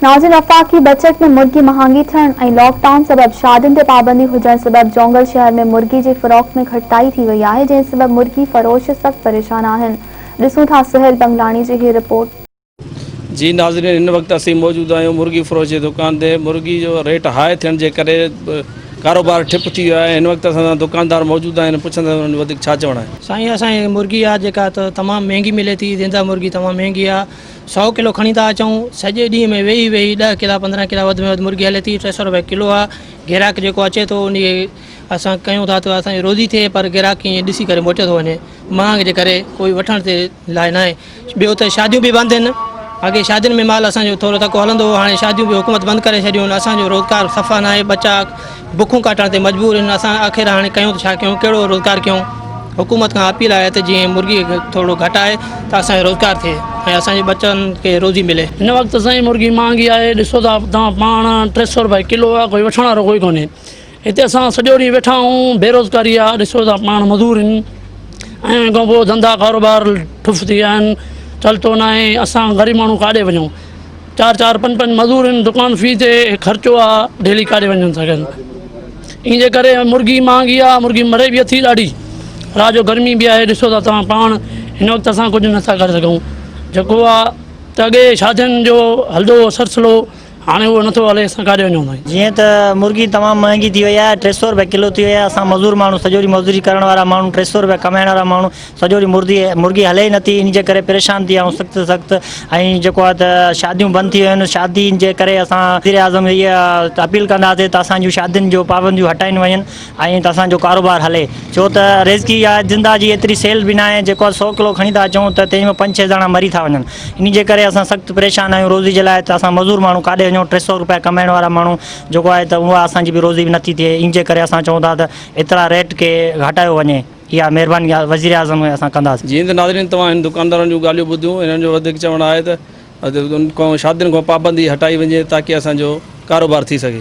ناظرين وفاقي بجيٽ ۾ مرغي مهانگي ٿيڻ ۽ لاڪ ڊائون سبب شادين تي پابندي هجڻ سبب جونگل شهر ۾ مرغي جي فروخت ۾ گهٽتائي ٿي وئي آهي جنهن سبب مرغي فروش سخت پريشان آهن ڏسون ٿا سهيل بنگلاڻي جي هي رپورٽ. جي ناظرين هن وقت اسين موجود آهيون مرغي فروش جي دڪان تي مرغي جو ريٽ هاء ٿيڻ جي ڪري ڪاروبار ٺپ ٿي ويو آهي هن وقت اسان سان دڪاندار موجود آهن پڇنداسين انهن جو وڌيڪ ڇا چوڻ آهي. سائين اسان جي مرغي آ جيڪا ته تمام مهنگي ملي ٿي زنده مرغي تمام مهنگي آ سو ڪلو کڻي ٿا اچون، سڄي ڏينهن ۾ ويهي ويهي ڏهه ڪلا 15 ڪلا وڌ ۾ وڌ مرغي هلي ٿي، 300 روپيه ڪلو آ، گراهڪ جيڪو اچي ٿو انهي کي اسان ڪيون ٿا ته اسان جي روزي ٿئي پر گراهڪ ائين ڏسي ڪري موٽي ٿو وڃي، مهانگ جي ڪري ڪوئي وٺڻ تي لاء ناهي، ٻيو ته شاديون به بند آهن، اڳي شادين ۾ مال اسان جو ٿورو تکو هلندو هو، هاڻي شاديون به حڪومت بند ڪري ڇڏيون آهن، اسان جو روزگار صفا ناهي، ٻچا بکون ڪاٽڻ تي مجبور آهن، اسان آخر هاڻي ڪيون ته ڇا ڪيون، ڪهڙو روزگار ڪيون. حڪومت کان اپيل آهي ته جيئن مرغي کي ٿورو گهٽائي ته اسان کي روزگار ٿئي ۽ اسان جي ٻچن کي روزي ملي. هن وقت سائين مرغي مهانگي آهي ڏسو ٿا توهان پاڻ 300 روپيه ڪلو آهي ڪوئي وٺڻ وارو ڪوئي ڪونهي هتي اسان سڄو ڏينهن ويٺا آهيون بيروزگاري آهي ڏسو ٿا پاڻ مزور آهن ۽ ان کان پوء ڌنڌا ڪاروبار ٺف ٿي ويا آهن چلتو ناهي اسان غريب ماڻهو ڪاڏي وڃون چار چار پنج پنج مزور آهن دڪان في تي خرچو آ ڊيلي ڪاڏي وڃن سگهن ان جي ڪري مرغي مهانگي آ مرغي مري به اٿي ڏاڍي رات جو گرمي به آهي ڏسو ٿا توهان پاڻ هن وقت اسان ڪجهه نٿا ڪري سگهون جيڪو آ ته اڳي شادين جو هلندو هو سلسلو هاڻي اهو نٿو هلي اسان ڪاڏي وڃون سائين. جيئن ته مرغي تمام مهانگي ٿي وئي آهي 300 روپيه ڪلو ٿي وئي آهي اسان مزور ماڻهو سڄو ڏينهن مزدوري ڪرڻ وارا ماڻهو 300 روپيه ڪمائڻ وارا ماڻهو سڄو ڏينهن مرغي مرغي هلي ئي نٿي ان جي ڪري پريشان ٿي ويا آهيون سخت سخت ۽ جيڪو آهي ته شاديون بند ٿي ويون آهن شادين جي ڪري اسان وزير اعظم هي اپيل ڪنداسين ته اسان جون شادين جو پابنديون هٽائين وڃن ۽ ته اسان جو ڪاروبار هلي ڇو ته رزقي يا زنده جي ايتري سيل به ناهي جيڪو آهي سو ڪلو کڻي ٿا اچون ته تنهن ۾ پنج ڇهه داڻا مري ٿا وڃن ان جي ڪري اسان سخت پريشان آهيون روزي جي لاء ته اسان مزور ماڻهو ڪاڏي وڃون 300 روپيا ڪمائڻ وارا ماڻهو جيڪو آهي ته اها اسان جي به روزي به نٿي ٿئي ان جي ڪري اسان چئون ٿا ته ايترا ريٽ کي گهٽايو وڃي. اها مهرباني وزيراعظم کي اسان ڪنداسين. جيئن ته ناظرين توهان هن دڪاندارن جون ڳالهيون ٻڌيون هنن جو وڌيڪ چوڻ آهي ته شادين کان پابندي هٽائي وڃي تاڪي اسان جو ڪاروبار ٿي سگهي.